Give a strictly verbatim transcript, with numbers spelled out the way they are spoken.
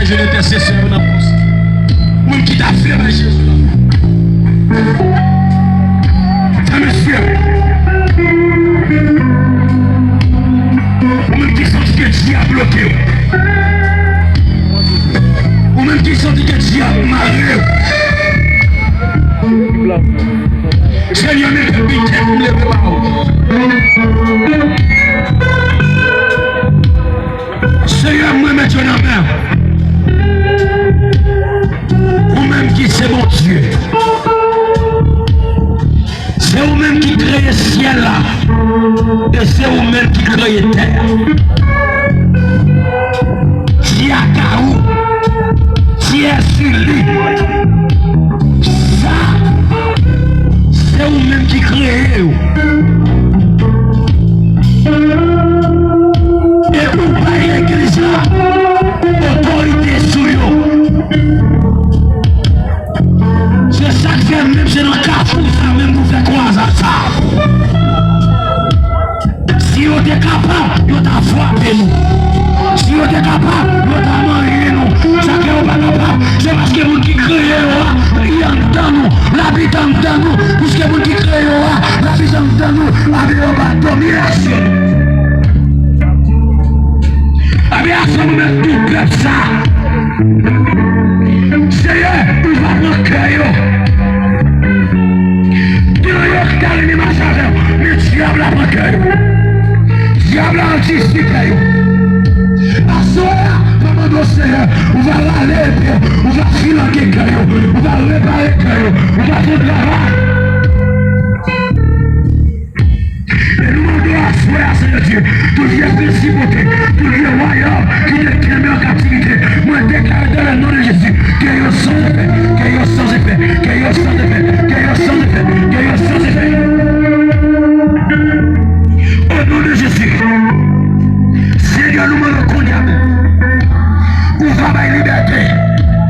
Jezi entèsesè yo nan pòs. Ou menm ki ta vle bay Jezi la. Fè mesye. Ou menm ki santi ke dyab bloke w. Ou menm ki santi ke dyab mare w. Senyè, mete biten pou m leve ba ou. Senyè, mwen met yo nan men w. Ou menm ki se Bondye. Se ou menm ki kreye syèl la. E se ou menm ki kreye tè a. Ti Akawou, ti Èsili, sa, se ou menm ki kreye yo. E ou bay legliz la otorite sou yo. Se sa k fè menm se nan kafou sa menm nou fè kwazad sa. Si yo te kapab, yo ta frape nou. Si yo te kapab, yo ta manyen nou. Sa ke yo pa kapab, se paske moun ki kreye yo a, li anndan nou, l abite anndan nou. Piske moun ki kreye yo a, l abite anndan nou, abe yo pa dòmi aswè. Abe aswè nou mèt di pèp sa. Seyè, ou va pran kè yo. Gen yo ki ta renmen mache avè w, men dyab la pran kè yo. Dyab la antisipe yo. Aswè a, mwen mande w, Seyè, ou va rale epe, ou va filanke kè yo, ou va repare kè yo, ou va fè yon travay. E nou mande w aswè a, Seyè Dye, tout vye prensipate, tout vye wayòm ki te kenbe an kaptivite, mwen deklare dans le nom de Jésus, ke yo san zefè, ke yo san zefè, ke yo san zefè,